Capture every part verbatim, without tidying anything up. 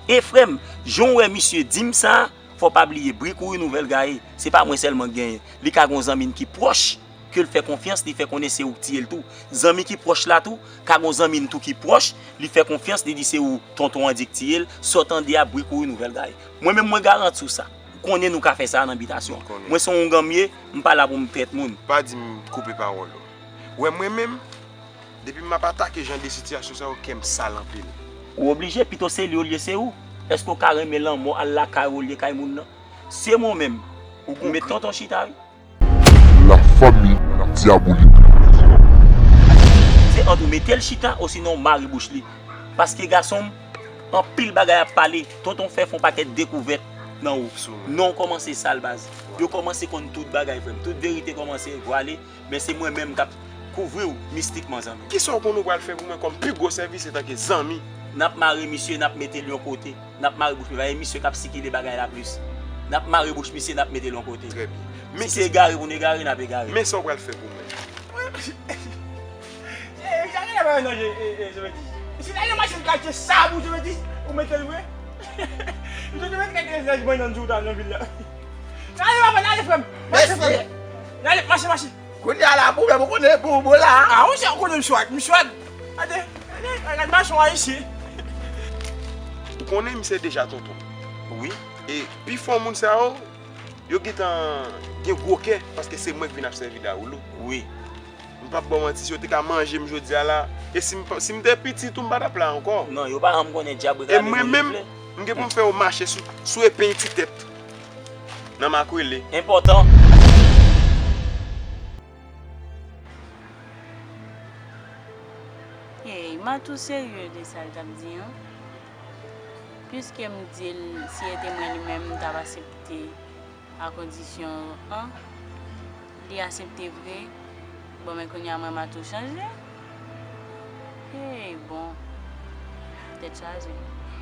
E frè m, jan w wè misye di m sa, fò w pa bliye, bri kouri nouvèl gaye. Se pa mwen sèlman k genyen. Li ka gen yon zanmi n ki pwòch, ke l fè konfyans, li fè konnen se ou k tiye l tou. Zanmi ki pwòch la tou, ka gen yon zanmi n tou ki pwòch, li fè konfyans, li di se ou tonton an di k tiye l, sa w tande a bri kouri nouvèl gaye. Mwen menm mwen garanti w sa. Ou konnen nou ka fè sa nan bitasyon. Mwen se yon ougan m ye, m pa la pou m trèt moun. Pa di m koupe pawòl ou. Wè mwen menm, depi m ap atake jan de sitiyasyon sa yo, kè m sal anpil. Ou oblije, pito se li olye se ou. Èske w ka renmen lanmò al lakay ou olye kay moun nan? Se mwen menm. Ou met tonton chita wi. La famille diabolique. Se ant ou mete l chita osinon w mare bouch li. Paske gason m, anpil bagay ap pale, tonton fè fè yon pakèt dekouvèt nan ou. Non w kòmanse sal baz. Yo kòmanse konn tout bagay frè m. Tout verite kòmanse vwale, men se mwen menm k ap kouvri w mistikman zanmi. Kisa w konn ou pral fè pou mwen kòm pi gwo sèvis etanke zanmi? N ap mare misye, n ap mete l yon kote. N ap mare bouch misye, paske misye k ap sikile bagay la plis. N ap mare bouch misye, n ap mete l yon kote. Trè byen. Si se egare pou n egare, n ap egare. Men sa w pral fè pou mwen. Chak lè bagay nan je, je me dis. Si n ale mache nan katye sa pou je me dis, ou mete l vre? M sot mete kèk lensaj mwen nan jou ta nan vil la. N ale papa, n ale frè m. Mache frè m. N ale, mache, mache. Kounye a la pwoblèm ou konnen pou ou bon la. A ou sa ou konnen m swag, m swag. Gade, gade, gade mason ayisyen. Ou konnen misye deja tonton. Wi. E pifò moun sa yo, yo gentan gen gwo kè paske se mwen k vin ap sèvi dawoul ou. Wi. M p ap ba w manti, si yo te ka manje m jodi a la, e si m, si m te piti tou m pa t ap la ankò. Non, yo pa janm konnen dyab regade moun yo vle. E mwen menm, m gen pou m fè yo mache sou, sou epenn ti tèt. Nan makwele. Enpòtan. Hey, Matou serye de sa l t ap di an. Piske m di l si e te mwen li menm m t ap asepte a kondisyon an, li asepte vre. Bon men kounye a mwen Matou chanje. Hey bon. Tèt chaje.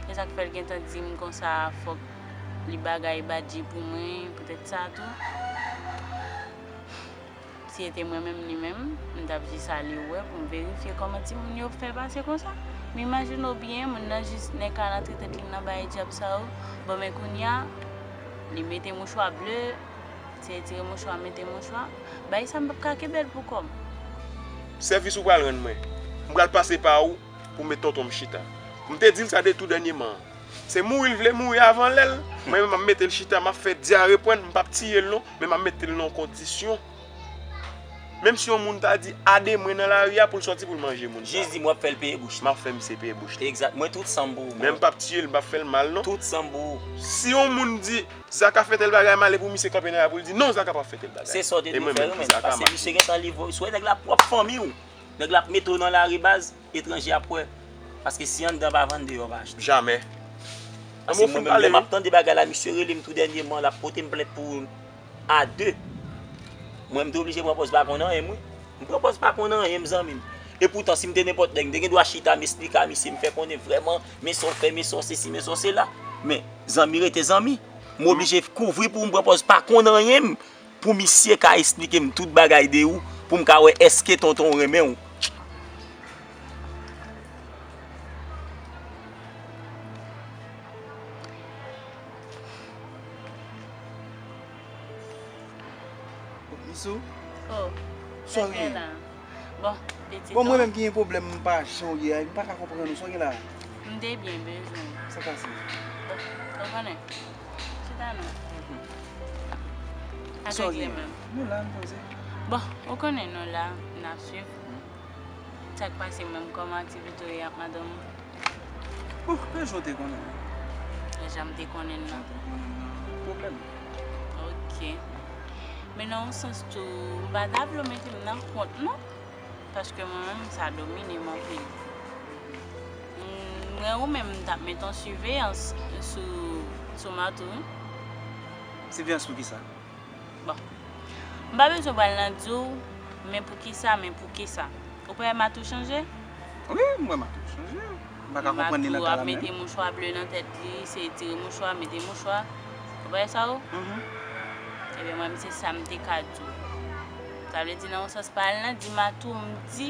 E sa k fè l gentan di m konsa fòk li bagay badji pou mwen, poutèt sa tou. Si se te mwen menm li menm, m t ap jis ale wè pou m verifye kòman timoun yo fè pase konsa. Men imajine w byen, moun nan jis nèk al antre tèt li nan bagay dyab sa yo. Bon men kounye a, li mete mouchwa ble, se retire mouchwa, mete mouchwa. Bagay sa m p ap ka kenbe l pou kò m. Sèvis ou pral rann mwen. M pral pase pa ou pou m met tonton m chita. M te di l sa de tou dènyèman an. Se mouri l vle mouri avan lè l. Mwen menm m ap mete l chita, m ap fè dyare pran l, m p ap tiye l non, men m ap mete l nan yon kondisyon. Menm si yon moun ta di ade mwen nan lari a pou l sòti pou l manje moun sa. Jis di m w ap fè l peye bouch li. M ap fè misye peye bouch li. Egzat. Mwen tout san m pou ou. Men m p ap tiye l, m p ap fè l mal non. Tout san m pou ou. Si yon moun di Zaka fè tèl bagay m ale pou misye kanpe nan lari pou l di non Zaka p ap fè tèl bagay. Se sa w te dwe fè wi menn. Paske misye gentan livre w. Si w wè nèg la pwòp fanmi w, nèg la ap mete w nan lari baz. Etranje ap wè. Paske si anndan pa vann, deyò pa achte. Jamè. Paske mwen menm, lè m ap tande bagay la, misye rele m tou dènyèman, l ap pote m plent pou a de. Mwen, m te oblije pran pòz pa konn anyen m wi. M pran pòz pa konn anyen m, zanmi m. Epoutan, si m te nenpòt nèg, m te gen dwa chita, m esplike a misye, m fè konnen vrèman, men sa w fè, men sa w sesi, men sa w sela. Men, zanmi rete zanmi. M oblije kouvri pou m pran pòz pa konn anyen m. Pou misye ka esplike m tout bagay de ou, pou m ka wè èske tonton w renmen w. Misou? Oh. Sòri. Bon, pitit. Bon, mwen menm ki gen pwoblèm, m pa jan w ye a, m pa ka konprann ou. Sa w gen la a? M te byen bezwen w. Sa k pase? Bon, ou konnen. Chita non. Sa w gen? Nou la, n poze. Bon, ou konnen nou la, n ap swiv. Sa k pase menm, kòman aktivite w ye ak madanm ou? Bon, e jan w te konnen l. E jan m te konnen l lan. Jan w te konnen l lan. Pwoblèm. Ok. Men nan yon sans tou, m pa ta vle w mete m nan kont non. Paske mwen menm, sa domine m anpil. M, mwen ou menm, m t ap met yon siveyans sou, sou Matou wi. Siveyans pou kisa? Bon. M pa bezwen pral nan di w, men poukisa, men poukisa. Ou pa wè Matou chanje? Wi, m wè Matou chanje. M pa ka konprann li nan ka la menm. Matou ap mete mouchwa ble nan tèt li, se tire mouchwa, mete mouchwa. Ou pa wè sa ou? Mhm. Ebyen, mwen, se sa m te ka di w. Sa vle di, nan yon sans pa al nan di Matou, m di,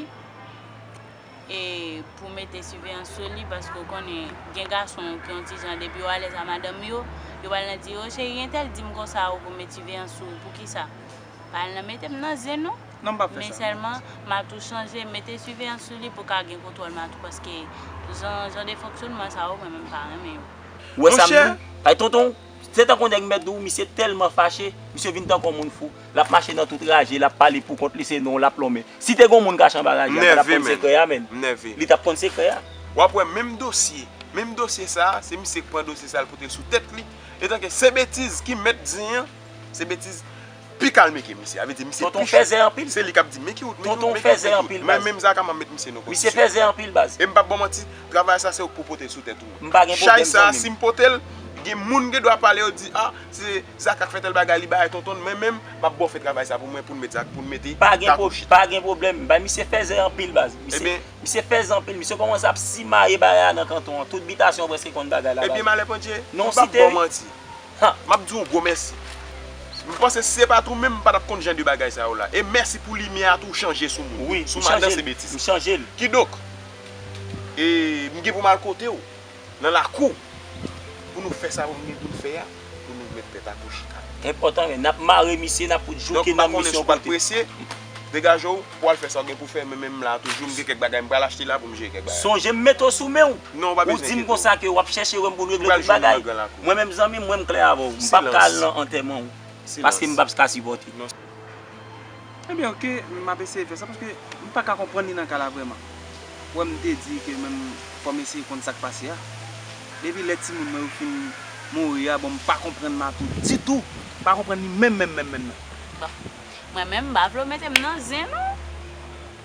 E pou mete siveyans sou li, paske w konnen gen gason ki yon ti jan depi yo alèz a madanm yo, yo pral nan di, "O cheri, entèl di m konsa ou pou met siveyans sou ou, poukisa?" Pa al nan mete m nan zen non. Non, m p ap fè sa. Men sèlman, m a tou chanje, mete siveyans sou li pou ka gen kontwòl m a tou, paske jan, jan de fonksyònman sa yo, mwen menm m pa renmen yo. Ou wè sa m di? Ay, tonton, se tankou nèg m mèt di w, misye tèlman fache, misye vin tankou yon moun fou. L ap mache nan tout raje, l ap pale pou kont li, se non l ap lonmen. Si te gen yon moun kache anba raje a, m pa t ap konn sekrè a, menn. M nève. Li t ap konn sekrè a. W ap wè menm dosye, menm dosye sa a, se misye k pran dosye sa a, l pote l sou tèt li. Etanke se betiz ki mèt di an, se betiz pi kalme ke misye. A vle di, misye pi cho. Tonton fèzè anpil. Se li k ap di, men ki wout, men ki wout, men ki wout, men ki wout. Mwen menm, Zaka, m ap met misye nan kondisyon. Misye fèzè anpil, baz. E m p ap ba w manti, travay sa se ou k pou pote l sou tèt ou. M pa gen pwoblèm, zanmi m. Chay sa a, si m pote l, gen moun gen dwa pale, yo di, a, se Zaka k fè tèl bagay, li bagay tonton l. Mwen menm, m ap ba w fè travay sa pou mwen, pou n met Zaka, pou n mete Tako chita. Pa gen pwoblèm. Bay misye fèzè anpil, baz. Misye, misye fèzè anpil. Misye kòmanse ap simaye bagay la nan kanton an. Tout bitasyon prèske konn bagay la, baz. Ebyen, malè pandje, m p ap ba w manti. Ha! M ap di w gwo mèsi. M panse si se pa t ou menm, m pa t ap konn jan de bagay sa yo la. E mèsi pou limyè a tou w chanje sou moun. Wi, sou madan se betiz. M chanje l. Kidonk, e, m gen pou m al kote w, nan lakou, pou nou fè sa pou m gen pou n fè a, pou nou met tèt a kou chita. Enpòtan, men n ap mare misye, n ap fout jouke nan misyon kote. Donk, m pa konnen si w pa t presye, degaje w, pou w al fè sa w gen pou w fè, men menm m la toujou, m gen kèk bagay m pral achte la pou m jere kèk bagay. Sonje m mete w sou men w. Non, ou pa bezwen enkyete w. Ou di m konsa ke w ap chèche wè m pou n regle tout bagay. Mwen menm zanmi m, mwen m klè avè w. M p ap ka al nan antèman w. Silans. Paske m p ap ka sipòte. Non. Ebyen, oke, m ap eseye fè sa paske m pa ka konprann li nan ka la vrèman. Ou wè m te di ke menm fò m eseye konn sa k pase a. Depi lè timoun mwen yo fin mouri a, bon, m pa konprann Matou ditou. M pa konprann li menm, menm, menm, menm, non. Bon. Mwen menm, m pa vle w mete m nan zen, non.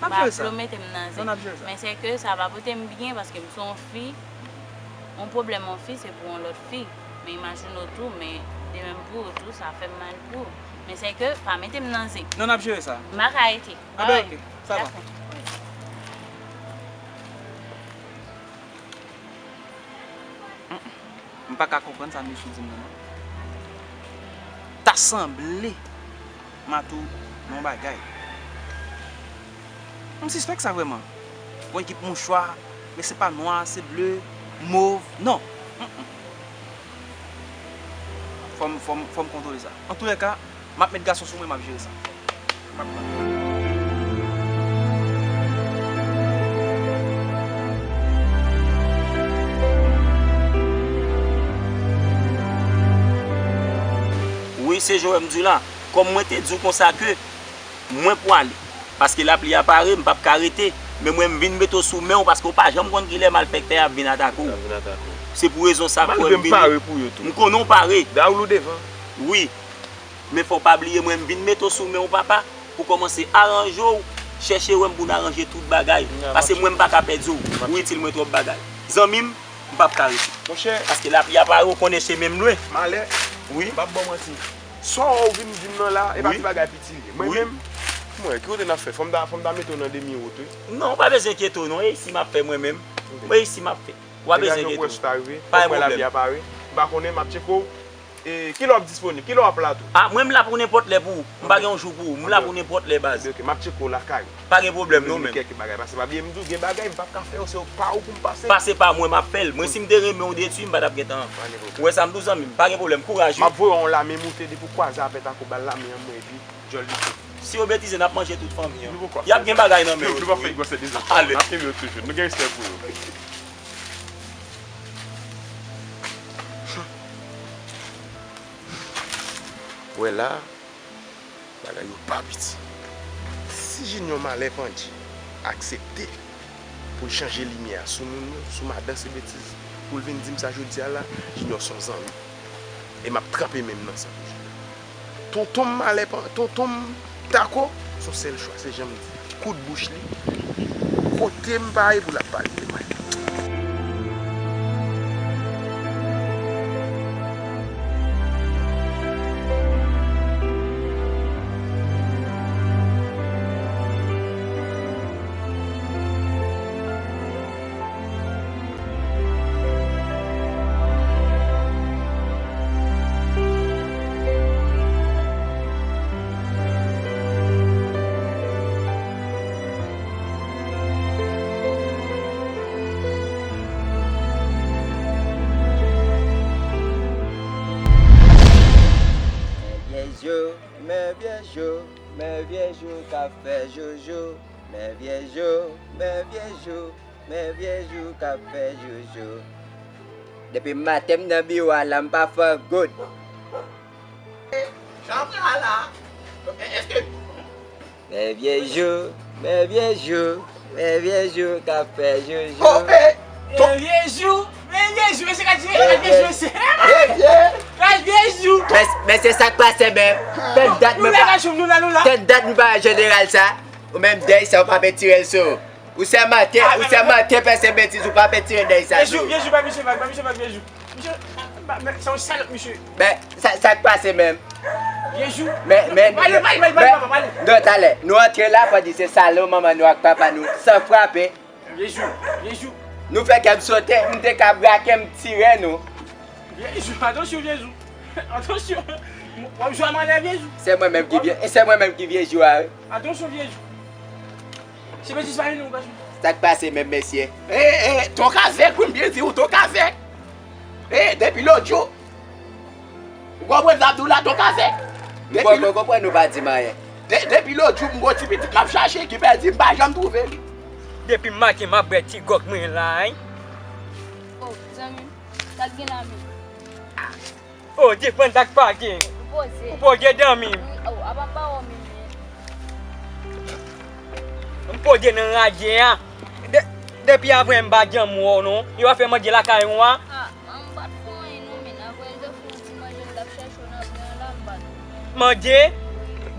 M ap jere sa. M pa vle w mete m nan zen. Non, n ap jere sa. Men sèke sa pa pote m byen paske m se yon fi. Yon pwoblèm yon fi, se pou yon lòt fi. Men imajine w tou, men de menm pou ou tou, sa fè m mal pou ou. Men sèke, pa mete m nan zen. Non, n ap jere sa. M pa ka rete. Anben, oke, sa va. Dakò. M pa ka konprann sa Michou di m nan, non. Ta sanble Matou nan yon bagay. M sispèk sa vrèman. Yon ekip mouchwa, men se pa nwa, se ble, mov, non. Mm, mm. Fò m, fò m, fò m kontwole sa. Antoulèka, m ap met gason sou mwen, m ap jere sa. M ap pran. Wi, se Joel m di w la. Kòm mwen te di w konsa ke mwen pwale. Paske lapli a pare, m p ap ka rete. Men mwen, m vin mete w sou men w paske w pa janm konn kilè malfèktè y ap vin atake w. Y ap vin atake w. Se pou rezon sa a m fè w vini. Malgre m pare pou yo tou. M konnen w pare. Dayè w lou devan. Wi. Men fò w pa bliye mwen, m vin mete w sou men w papa, pou kòmanse aranje w, chèche wè m pou n aranje tout bagay. Paske mwen m pa ka pèdi w, ou itil mwen twòp bagay. Zanmi m, m p ap ka rete. Monchè. Paske lapli a pare, ou konnen chemen m lwen. Malè. Wi. M p ap ba w manti. Sa w vin di m nan la, e pa ti bagay piti li ye. Mwen menm, mwen, ki kote n ap fè? Fò m ta, fò m ta mete w nan demi wout, wi. Non, ou pa bezwen enkyete w non, e isi m ap fè mwen menm. Mwen isi m ap fè. Ou pa bezwen enkyete w. Pa gen pwoblèm. Lapli a pare. M pa konnen, m ap tcheke w. E, kilè w ap disponib? Kilè w ap la tou? A, mwen m la pou nenpòt lè pou ou. M pa gen yon jou pou ou. M la pou nenpòt lè, baz. Oke, m ap tcheke w lakay ou. Pa gen pwoblèm non, men. Kèk bagay, paske pa bliye m di w, gen bagay m p ap ka fè yo, se pa ou pou m pase. Pase pa mwen, m ap fè l. Mwen, si m te renmen w detwi, m pa t ap gentan. Pa gen pwoblèm. Ou wè sa m di w, zanmi m? Pa gen pwoblèm, kouraj wi. M ap voye yon lame moute depi w kwaze avè Tako, ba l lame an mwen, epi djòl li. Si yo betize, n ap manje tout fanmi an. Y ap gen bagay nan men yo tou wi. Nou p ap fè gwosè dezòd. Ale. N ap kenbe yo toujou. Nou gen respè pou yo. Wè la, bagay yo pa piti. Si Junior malè pandje aksepte pou l chanje limyè a sou moun yo, sou madan se betiz, pou l vin di m sa jodi a la, Junior se yon zanmi. E m ap tranpe men m nan san pou Junior. Tonton m malè, tonton m Tako, se yon sèl chwa, se jan m di. Kout bouch li, kote m pa ye pou l ap pale de mwen. Jou, men vye jou k ap fè joujou. Men vye jou, men vye jou, men vye jou k ap fè joujou. Depi maten m nan biwo a la, m pa fè goud. Jan pral la. Èske Men vye jou, men vye jou, men vye jou k ap fè joujou. Oh, eh, Men vye jou, men vye jou, mesye, gad vye, gad vye jou, mesye. Gad vye jou. Men, men se sa k pase menm. Fè dat mwen pa, fè dat mwen pa wè jeneral sa. Ou menm dèy sa, ou pa pe tire l sou. Ou sèmante, ou sèmante fè se betiz, ou pa pe tire dèy sa sou. Vye jou, vye jou, ba misye vag, ba misye vag, vye jou. Misye, ba, ba, se yon salòp, misye. Men, sa, sa k pase menm? Vye jou. Men, men, Pale, pale, pale, pale, men, papa, pale. Non, talè, nou antre la, fò di se salon manman nou ak papa nou, san frape. Vye jou, vye jou. Nou fè kè m sote, m te ka brake m tire nou. Vye jou, atansyon, vye jou. Atansyon. W ap jwe a malè, vye jou. Se mwen menm ki vye, se mwen menm ki vye jou a, wi. Atansyon, vye jou. Se betiz pa vini, ou gason. Sa k pase menm, mesye? Eh, eh, tonk avèk, wi, m byen di ou, tonk avèk. Eh, depi lòt jou. Ou konprann sa m di w la, tonk avèk? M poko konprann ou pa di m anyen. De-, depi lòt jou, m gon ti pitit m ap chache, ki pèdi, m pa janm twouve li. Depi maten, m ap bwè ti gwòg mwen la, wi. Oh, zanmi m, sa k gen la menm? Oh, depann sa k pa gen. Ou poze. Ou poze, zanmi m. Wi, oh, apa m pa wè w menm, men. M poze nan radye a. De-, depi avan m pa janm wè w non. Yo ap fè manje lakay ou a. Ah, man, m pa t fè anyen non, men avan m te fè yon ti manje, m t ap chèche w nan bren an la, m pa t wè w. Manje?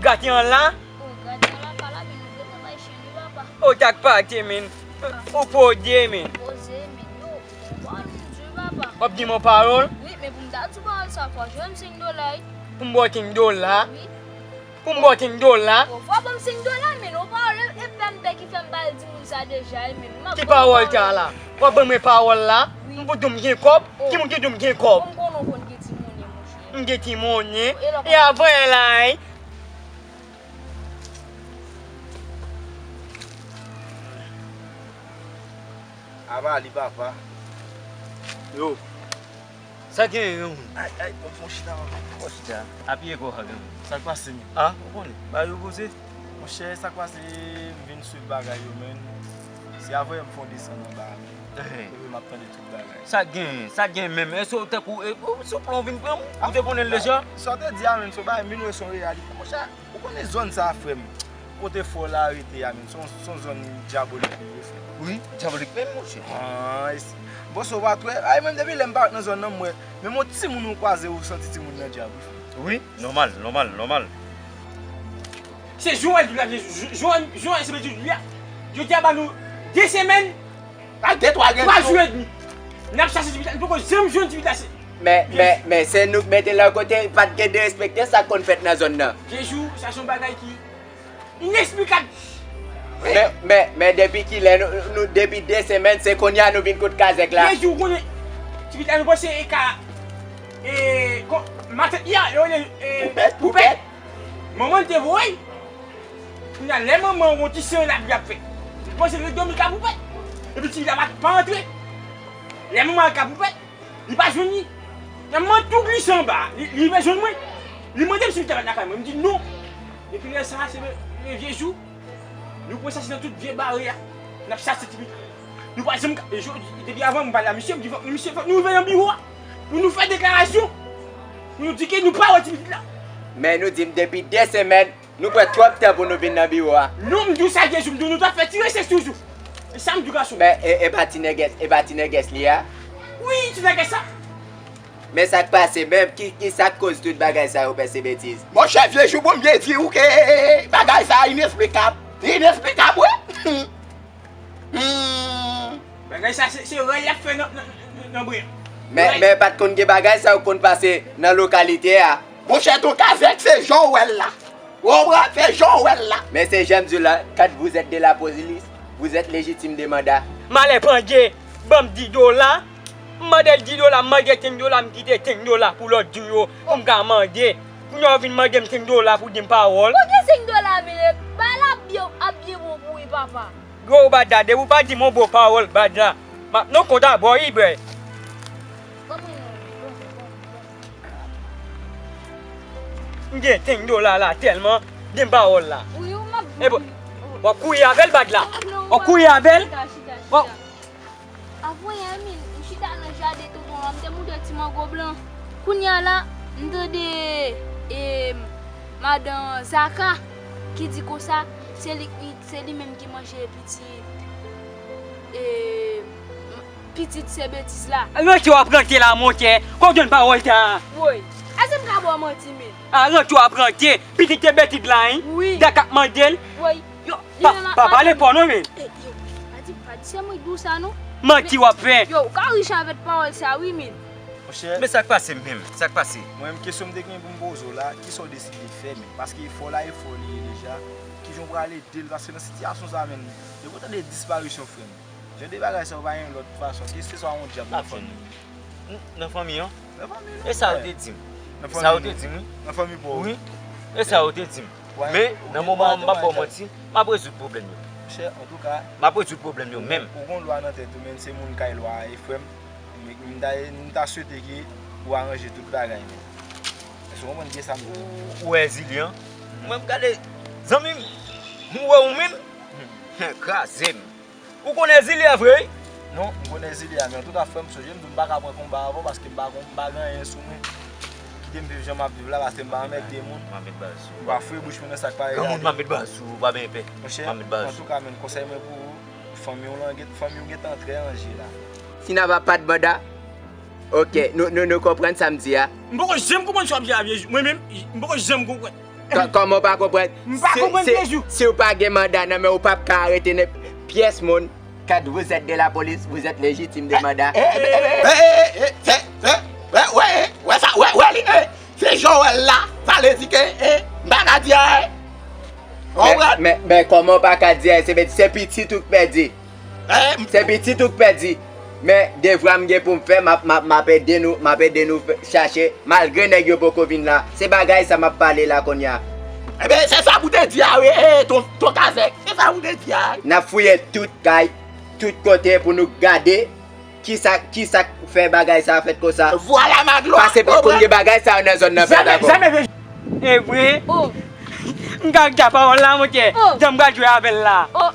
Graten an la? Oh, graten an la pa la, men nou vle travay chen wi, papa. Oh, sa k pa te, men. Ou poze, men. Poze, men. Yo, yon pawòl pou m di w, papa. W ap di m yon pawòl? Wi, men pou m ta di w pawòl sa, fò w jwenn senk dola, wi. Pou m ba w senk dola? Wi. Pou m ba w senk dola? O, fò w ban m senk dola, men yon pawòl, e, e pè m pè ki fè m pa al di moun sa deja, wi, men m ap ban w pawòl. Ki pawòl sa la? W ap ban mwen pawòl la? Wi. M pou di w m gen kòb? O. Ki moun ki di w m gen kòb? Bon, m konnen w konn gen ti monnen, monchè. M gen ti monnen? E lè w... E avan la, wi. Ava li papa. Yo. Sa gen yon... Ay, ay, bon, bon, chita, papa. Bon, chita. Apiye kò w, sa gen. Sa k pase, men? Ah, ou konnen. Ba yo poze. Monchè, sa k pase, m vin swiv bagay yo, men. Se avè m fè yon desann anba, men. Ehe. Epi m ap tande tout bagay. Sa gen, sa gen menm. Èske w tankou, e, ou sou plan w vin pran m? Ou te konnen l deja? Sa w te di a, men, se yon bagay, m vin wè se yon reyalite. Monchè, ou konnen zòn sa a, frè m. Kote fò la rete a, men, se yon, se yon zòn dyabolik li ye, frè. Wi, dyabolik menm, monchè. Ah, bon, se w pa t wè. Ay, menm depi lè m parèt nan zòn nan, m wè. Menm yon timoun ou kwaze, ou santi timoun nan dyab, wi, frè. Wi, nòmal, nòmal, nòmal. Se jan w wè l la, jan, jan, jan w wè se betiz li a. Jodi a ba nou de semèn, pa de twa, gen twa jou edmi. N ap chache ti pitit la, nou poko janm jwenn ti pitit la, se... Men, men, men se nou k mete l akote, pa t gen derespekte sa k konn fèt nan zòn nan. Vye jou, sa se yon bagay ki inesplikab. Men, men, men depi kilè nou, nou, depi de semèn, se kounye a nou vin kot kazèk la. Vye jou, ou konnen, ti pitit la nou panse e ka, e, kon, matant li a, yo rele, e, Poupèt, Poupèt. Poupèt. Manman l te voye l. Kounye a, lè manman an wè yon ti sen l ap, l ap fè. Li panse l ret dòmi ka Poupèt. Epi ti pitit la pa, pa antre. Lè manman al ka Poupèt, li pa jwenn li. Lè manman an tou glise anba, li, li rive jwenn mwen. Li mande m si m te met lakay mwen. M di non. Epi lè sa a, se le, le vye jou. Nou pran chache nan tout vye bare a. N ap chache ti pitit. Nou pa janm ka, e, jodi, depi avan m pale a misye, m di fòk misye, fòk nou rive nan biwo a. Pou nou fè deklarasyon. Pou nou di ke nou pa wè ti pitit la. Men nou di m depi de semèn, nou pran twòp tan pou nou vin nan biwo a. Non, m di w sa, vye jou, m di w nou t ap fè ti rechèch toujou. E sa m di w, gason. Men, e, e pa ti nègès, e pa ti nègès li a? Wi, ti nègès sa. Men sa k pase menm, ki, ki sa k koz tout bagay sa yo, pè, se betiz? Monchè, vye jou, bon, m byen di w ke bagay sa inesplikab. Inesplikab, wi. Hmm. Bagay sa, se, se rèy y ap fè nan, nan, nan, nan bren. Men, men pa t konn gen bagay sa yo konn pase nan lokalite a. Monchè, tonk avèk se jan w wè l la. Ou konprann? Se jan w wè l la. Men se jan m di w la, quand vous êtes de la police, vous êtes légitime demandeur. Malè pandye, ban m dis dola. M mande l dis dola, m mande senk dola, m kite senk dola pou lòt jou yo, pou m ka mande. Kounye a w vin mande m senk dola pou di m pawòl. Kote senk dola, men, bay la byen, ap byen bon pou wi, papa. Gwo bada, depi w pa di m yon bon pawòl, bada. M ap nan kont a bò, wi, brè. M gen senk dola la tèlman. Gen pawòl la. Wi, w m ap. E bon, w ap kouri avè l, bad la. W ap kouri avè l. Chita, chita, chita. Avan yè, min, m chita nan jaden tonton an, m te moute ti mango blan. Kounye a la, m tande, e, madan Zaka ki di konsa, se li, se li menm ki manje pitit, e, pitit se betiz la. Ranke w ap ranke la, monchè. Kote w jwenn pawòl sa a? Woy, èske m ka ba w manti, men? A, ranke w ap ranke. Pitit se betiz la, wi. Wi. Zaka k mande l. Woy. Yo, pa, pa pale fò non, men. E, yo, pa di, pa di se mwen k di w sa non. Manti w ap fè. Yo, ou ka rich avèk pawòl sa wi, men. Monchè. Men sa k pase menm? Sa k pase? Mwen menm kesyon m te gen pou m poze w la, kisa w deside fè menm? Paske efò la, efò li ye deja. Kijan w prale ede l? Paske nan sitiyasyon sa menm, depi w tande disparisyon frè m, jan de bagay sa yo pa gen lòt fason, keseswa yon dyab nan fanmi. N-, nan fanmi an? Nan fanmi nou. E sa yo te di m. Sa yo te di m, wi. Nan fanmi pa w. Wi. E sa yo te di m. Men, nan moman an, m p ap ba w manti, m ap rezoud pwoblèm yo. Monchè, antouka, m ap rezoud pwoblèm yo menm. Ou gon lwa nan tèt ou, men se moun kay lwa a, e frè m. M, m ta, m ta swete ke ou aranje tout bagay, men. Èske w konprann kisa m di? Ou, ou wè Zili an? Mwen, m gade, zanmi m, m wè ou menm, kraze m. Ou konnen Zili a vre, wi? Non, m konnen Zili a, men antouka, frè m, sonje m di w m pa ka pran konba avè w paske m pa gon, m pa gen anyen sou mwen. Kite m viv jan m ap viv la, paske m pa anmède moun. M pa met bal sou ou. M pa foure bouch mwen nan sa k pa egale. Granmoun, m pa met bal sou ou, pa benyen pè. Monchè, m pa met bal sou ou. Antouka, menm konsèy mwen pou ou, fanmi w lan, fanmi w gentan trè an je la. Si n ap pa t banda, Ok, nou, nou, nou konprann sa m di a? M poko janm konprann sa w ap di a, vye jou. Mwen menm, m poko janm konprann. Kò-, kòman w pa konprann? M pa konprann, vye jou. Si w pa gen manda nan men w, ou p ap ka arete nenp-, pyès moun. Quand vous êtes de la police, vous êtes légitime de mandat. Eh, eh, eh, eh, eh, eh, eh, eh, wè, wè, wè, wè sa, wè, wè li, eh, se Joel la, sa vle di ke, eh, m pa ka di anyen. Konprann? Men, men, men kòman w pa ka di anyen? Se, se pitit ou k pèdi. Se pitit ou k pèdi. Men devwa m gen pou m fè, m ap, m ap, m ap ede nou, m ap ede nou fè, chache, malgre nèg yo poko vin la. Se bagay sa m ap pale la kounye a. Ebyen, se sa pou te di a, wi, e, ton, ton kazèk. Se sa pou te di a. N ap fouye tout kay, tout kote pou nou gade kisa, kisa k fè bagay sa a fèt konsa. Vwala, Maglo. Pase pou konn gen bagay sa yo nan zòn nan, pè dakò. E vre? Oh. M ka kite pawòl la, monchè. Oh. Jan m pral jwe avè l la. Oh.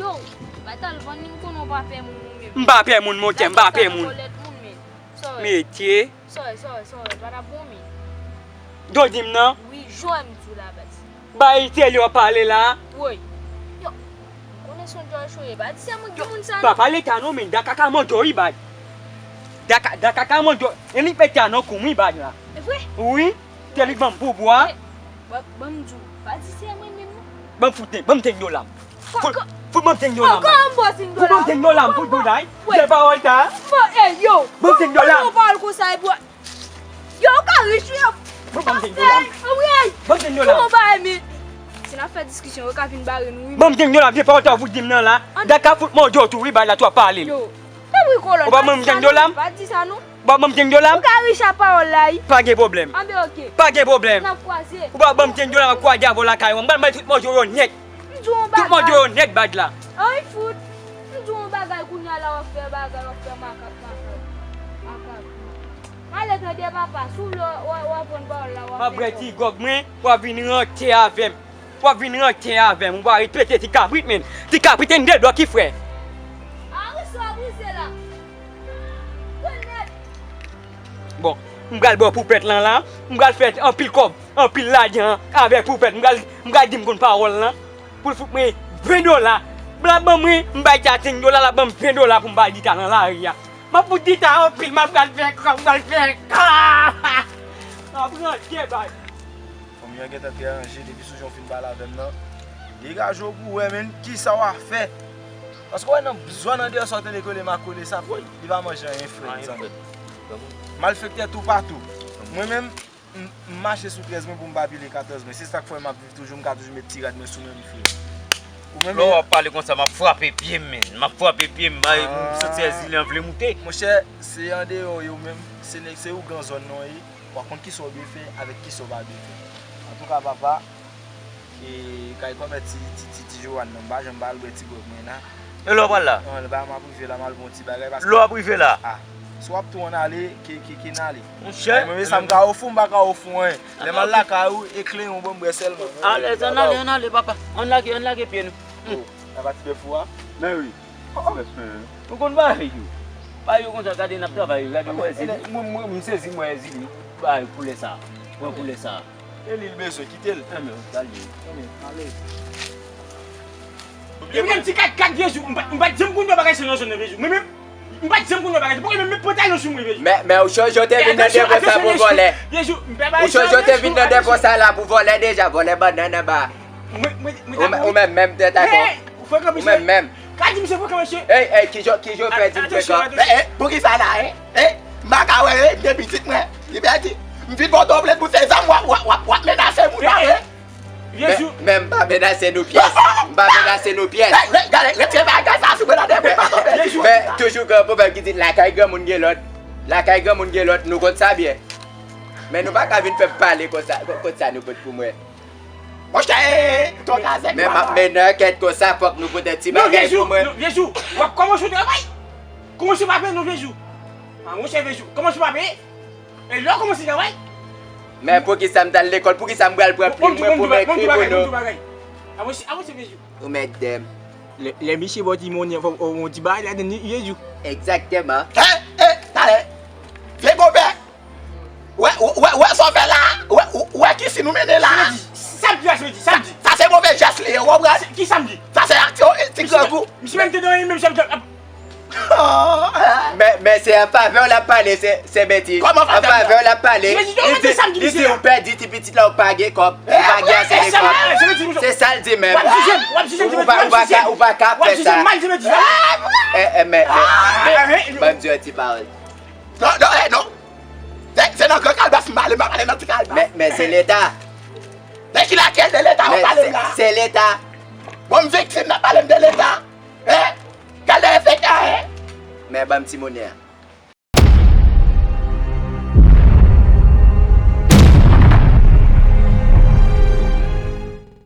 Yo, pa t al vann li, m konnen w pa pè moun ou menm. M pa pè moun, monchè, m pa pè moun. Sa w fè nan kòlèt moun, men. Sa w wè? Metye. Sa w wè, sa w wè, sa w wè, pa t ap bon, men. Dodin m nan? Wi, jan m di w la, baz. Bay serye w ap pale la. Woy. Yo, m konnen se yon djòl cho ye, pa di se mwen ki di moun sa, non. Pa pale ta non, men, dan kaka manje w, wi, baz. Dan ka-, dan kaka manje w, e li k mete a nan kou m, wi, baz la. E vre? Wi, se li k ban m pouvwa. Ban, ban m di w, pa di se mwen menm non. Ban m fout, ban m senk dola m. Fout, fout ban m senk dola m. Kòman m ba w senk dola? Fout ban m senk dola m, fout dola, wi. Jè pawòl sa. Bon, ey, yo. Ban m senk dola m. Ou pale konsa, epi, yo, ou ka rich, wi. Fout ban m senk dola m. Wi. Ban m senk dola m. Kòman ba, men, si n ap fè diskisyon, yo ka vin bare nou, wi. Ban m senk dola m, jè pawòl sa ou fout di m nan la. Daka fout manje w tou, wi, bay la, twòp pale. Yo. Ou pa ban m senk dola m? Pa di sa non. Ou pa ban m senk dola m? Ou ka rich a pawòl la, wi. Pa gen pwoblèm. Anben, ok. Pa gen pwoblèm. N ap kwaze. Ou pa ban m senk dola m, m ap kwaze avè w lakay mwen. M pral bay tout manje w yo nèt. M di w yon bagay. Tout manje w yo nèt, bad la. Anyen fout. M di w yon bagay kounye a la, w ap fè bagay, w ap fè makak, makak. Makak. M ale tande papa, si w vle, w, w, w ap pran pawòl la, w ap fè. M ap bwè ti gwòg mwen, w ap vin ranke avè m. W ap vin ranke avè m, ou pa ret pete ti kabrit, men. Ti kabrit, en de dò ki frè. A wi, sa w brize la. Bon, m pral ba w poupèt lan la, m pral fè anpil kòb, anpil lajan avèk poupèt. M pral, m pral di m konn pawòl lan. Pou l fout mwen ven dola. L ap ban mwen, m bay ta senk dola, l ap ban m ven dola pou m bay di ta nan lari a. M ap fout di ta anpil, m ap pral fè kòb, m pral fè kòb. M ap ranke bay. Fanmi an gentan trè ranje, depi sou jan w fin pale avè m nan. Degaje w pou w wè, menn, kisa w a fè. Paske w wè nan zòn andeyò sa w tande k rele Makonesap, li pa manje anyen frèt, zanmi. Malfektè toupatou. Mwen menm, m, m mache sou trèz mwen pou m pa pile katòz mwen. Se sa k fè m ap viv toujou, m ka toujou met ti rad mwen sou mwen, m fre. Ou menm. Lè w ap pale konsa, m ap frape pye m, menn. M ap frape pye m, bay, m santi Èzili an vle moute. Monchè, se andeyò yo menm, se nèg, se ougan zòn nan w ye. W ap konn kisa w dwe fè avèk kisa w pa dwe fè. Antouka, papa, e, kay kòmè ti, ti, ti, ti Joanne nan, m pa janm ba l bwè ti gwòg mwen la. E lè w pral la? An, lè m ap rive la, m al bon ti bagay, paske lè w ap rive la? A. Si w ap tou ann ale, ke, ke, ke n ale. Monchè. Mwen menm sa m ka ofri w, m pa ka ofri w anyen. Lè m al lakay ou, e kle yon bon bwè sèlman. Alèz, ann ale, ann ale, papa. Ann lage, ann lage pye nou. Oh, sa pa ti bèf ou a? Men wi. Oh, oh. Ti bèf, men. Nou konn bagay yo. Bagay yo konsa, gade n ap travay, gade, wè, Zili. Mwen, mwen, m sezi, mwen, Zili. Bagay koulè sa. Pran koulè sa. E li l bezwen, kite l. Enben, gade. Enben, ale. Depi lè m ti kat kat, Jezi, m pa, m pa t janm konn yon bagay sa nan zòn nan, Jezi. Mwen menm, m pa t janm konn yon bagay. Poukisa menm met pantalon sou mwen, Jezi? Men, men ou chonje w te vin nan depo sa pou vòlè. Jezi, m pa bay. Ou chonje w te vin nan depo sa la pou vòlè deja, vòlè bannann anba. Mwen, mwen, mwen ta. Ou menm, menm tèt akò. Hey, frekan, mesye. Ou menm, menm. Ka di misye frekan, mesye. Ey, ey, kijan, kijan w fè di m frekan? Atansyon, atansyon. Eh, eh, poukisa la, eh? Eh, m pa ka wè, eh, m gen pitit mwen. Li pèdi. M vin ba w doblèt pou se zam w ap, w ap, w ap, w ap menase moun nan, eh? Jezi. Men, men m pa menase nou pyès. M pa menase nou pyès. Hey, re-, gade, retire bagay sa sou mwen la, depi pa tonbe. Jezi. Men toujou gen yon pwovèb ki di, lakay granmoun gen lòt. Lakay granmoun gen lòt, nou konn sa byen. Men nou pa ka vin fè m pale konsa, konsa nou konn pou mwen. Monchè, ton kazèk. Men m ap mennen ankèt konsa, fòk nou pote ti bagay pou mwen. Non, Jezi, non, Jezi, w ap kòmanse yon travay. Kòmanse pa peye, non, Jezi. Ah, monchè, Jezi, kòmanse pa peye. E lè w kòmanse travay. Men poukisa m t al lekòl, poukisa m pral pran plim mwen pou m ekri pou nou? Avanse, avanse, Jezi. Ou mèt dèm. Lè, lè misye ba w ti monnen, fò w, w, w di bagay ladann li, Jezi. Egzakteman. Hè? Eh, talè. Vye gobè. Wè, wè, wè, wè sa w fè la? Wè, wè ki si nou mennen la? Samdi, samdi la, samdi, samdi. Sa, sa se move jès li ye, w konprann? Ki samdi? Sa se aksyon, eh, ti grangou. Misye menm te nan li menm samdi. Men, men se an favè w l ap pale, se, se betiz. Kòman favè m la? An favè w l ap pale. Li di, li di ou pèdi ti pitit la, ou pa gen kòb, ou pa gen ase de kòb. Se sa l di menm. Ou pa, ou pa ka, ou pa ka fè sa. Eh, eh, men, men, men, ban m di yon ti pawòl. Non, non, eh, non. Se, se nan gran kalbas m pale, m pa pale nan ti kalbas. Men, men se Leta. De ki lakèl de Leta w pale m la? Se Leta. Bon, m viktim, n ap pale m de Leta. Eh? Gade efekte a, eh? Men ban m ti monnen an.